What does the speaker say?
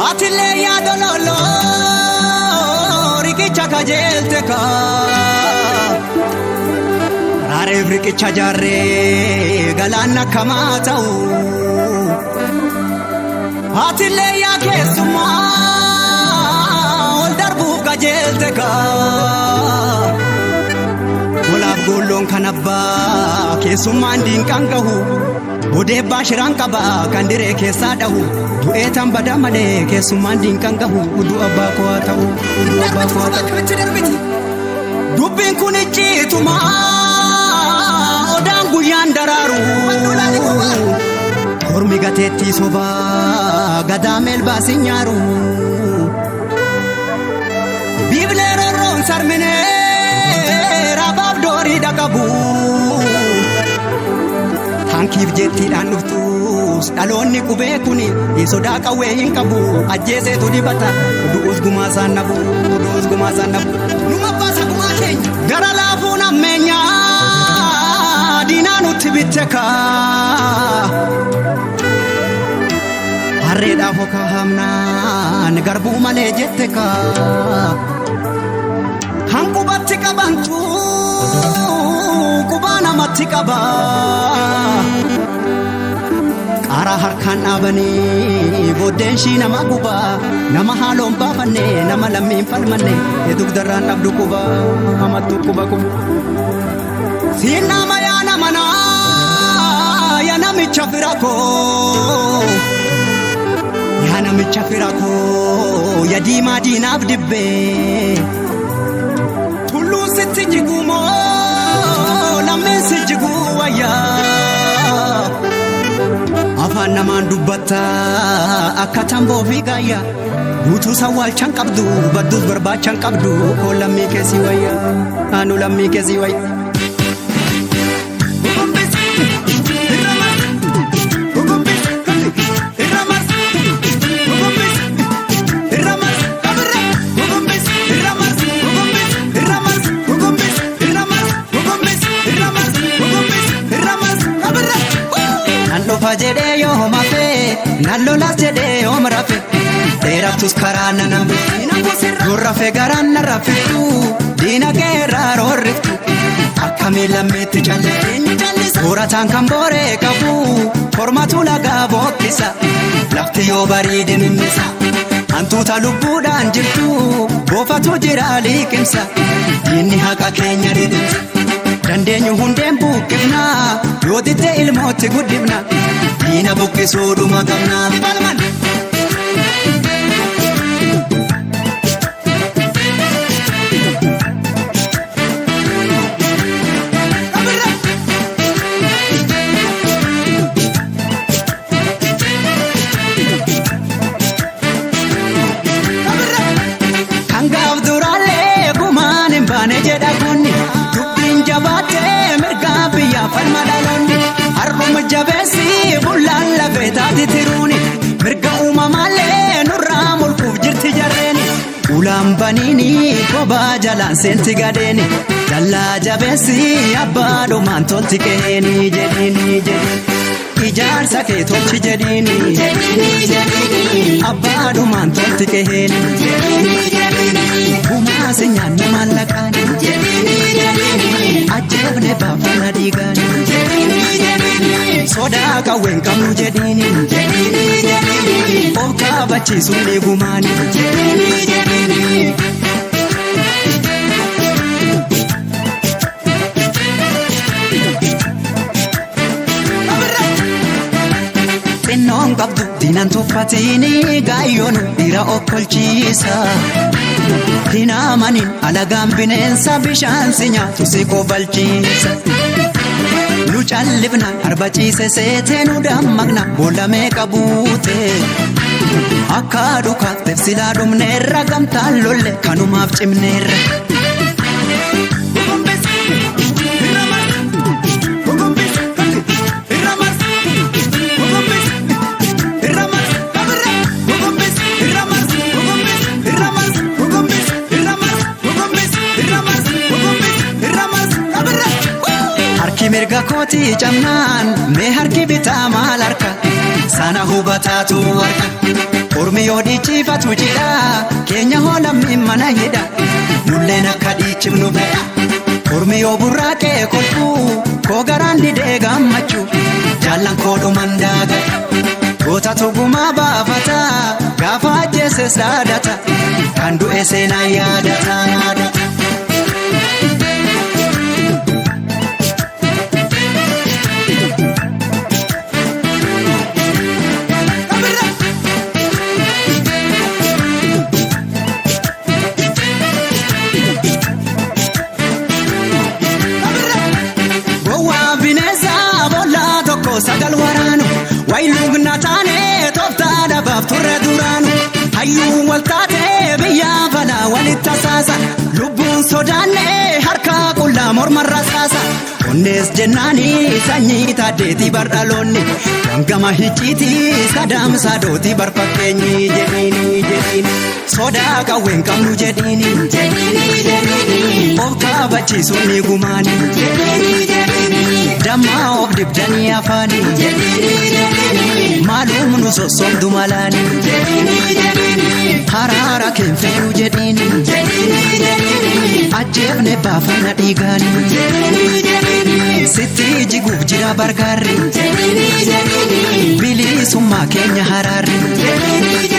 Atillee yaada loloo riqicha kajeelte kaa. Raareef riqicha jaarree galaanna akkamaa ta'u. Atillee yaa keessummaa ol darbuuf kajeelte kaa. Golaaf goolloon kan abbaa keessummaan diinqaan gahu. Bodeebbaa shiraan qaba kan diree keessaa dhahu. Du'ee tan bada malee keessummaan diinqaan gahu. Udduu abbaa koo haa ta'u. Udduu abbaa koo haa ta'u. Dubbiin kun icciituma odaan guyyaan daraaru. Kormi gateettii sobaa gadaa meelbaa si nyaaru. Biiblee roorroon sarminee raabaaf doorii dhaqabu. Hankiif jettiidhaan dhuftus dhaloonni qubee kuni sodaa qawwee hin qabu ajjeeseetu dibata du'us gumaa isaan nabu du'us gumaa isaan nabu. Numa baasa gumaa keenya gara laafuun ammeenyaa diinaa nutti bitte kaa. Harreedhaaf okaa hamnaan garbuu malee jette kaa. Kan qubatti qabantu qubaa namatti qaba. Qaaraa harkaan dhaabanii booddeen ishii nama guba. Nama haaloon baafanne nama lammiin falmanne dugdarraan dhabdu quba hamattu quba quba. Siin nama yaa nama naa yaa namicha fira koo. Yaa namicha fira koo yaa diimaa diinaaf dibbee. Tulluun sitti jiguu moo lammiin si jiguu wayyaa. Afaan namaan dubbatta akka tamboo fi gaayyaa. Guutuu sawwaalchan qabdu badduus barbaachan qabdu koo lammii keessi wayyaa. Anu lammii keessi wayyaa. Nan dhufa jedhee yoo mafe, nan lolas jedhee yoo rafe, dheerattus karaa nan hambiftu, yoo rafe garaan na rafiftu, diina keerraa roorriftu, akkamiin lammiitti callisa, soorataan kan booree qabu, kormatu lagaa bookkisa, lafti yoo bariide mimmisa, hantuuta lubbuudhaan jirtu, boofatu jira liqimsa, diinni haqa keenya didimsa. Dandeenyu hundeen buqqifna yoo didde ilmootti guddifna diina buqqisuu dhuma qabna. Kan gaaf duraallee gumaan hin baane jedha kunni dubbiin jabaattee mirgaa biyyaa falma dhaloonni har'uma jabeessi bullaan lafee taati tiruuni mirga uumamaallee nurraa mulquuf jirti jarreeni ulaan baniini kophaa jalaan seenti gadeeni dallaa jabeessi abbaa dhumaan tolti qeeni jedhiini jedhiini. Ijaarsa kee tolchi jedhiini abbaa dhumaan tolti qeeni gumaa si nyaanne maallaqaani ajjeefne baafana dhiigaani sodaa qawween qabnu jedhiini of kaabachiisuun dhiigumaani. Xinnoon qabdu diinan tuffatini gaayyoon dhiira okkolchiisa. Hin amanin alagaan bineensa bishaan si nyaatu si kobalchiisa. Nu callifna arba ciise seetee nu dammaqna boolla meeqa buute. Akka dhukaafteef silaa dhumneerra gamtaan lolle kanumaaf cimneerra. Harki mirga kootii cabnaan mee harki bitaa maal harka sana hubataatu harka. Ormi yoo dhiichifatu jira keenya hoo lammiin mana hidha nulleen akka dhiichifnu fedha. Ormi yoo burraaqee kolfuu koo garaan didee gammachuu jaallan koo dhuman daagadha. Goota tugumaa baafata gaafa ajjeeses dhaadata kan du'e seenaa yaadata yaadata. Gowwaa bineensa boollaa tokko sagal waraanu wayiluugna taane tooftaa dhabaaf turre duraanu hayyuu wal taate biyya falaa walitti tasaasa lubbuun sodaanne harka qullaa mormarra saasa onnees jennaani sanyii taaddeetii bardhaloonni gangama hicciitii sadaamsa dootii barfakkeenyi jedhiini jedhiini sodaa qawween qabnu jedhiini jedhiini jedhiini of kaabachiisuun ni gumaani jedhiini jedhiini dammaa of dibdanii afaani jedhiini jedhiini maalum nu sossobdu malaani jedhiini jedhiini haraara keenfeeru jedhiini jedhiini jedhiini ajjeefne baafana dhiigaani jedhiini jedhiini sitti jiguuf jira bargaarri jedhiini jedhiini bilisummaa keenya haraarri jedhiini.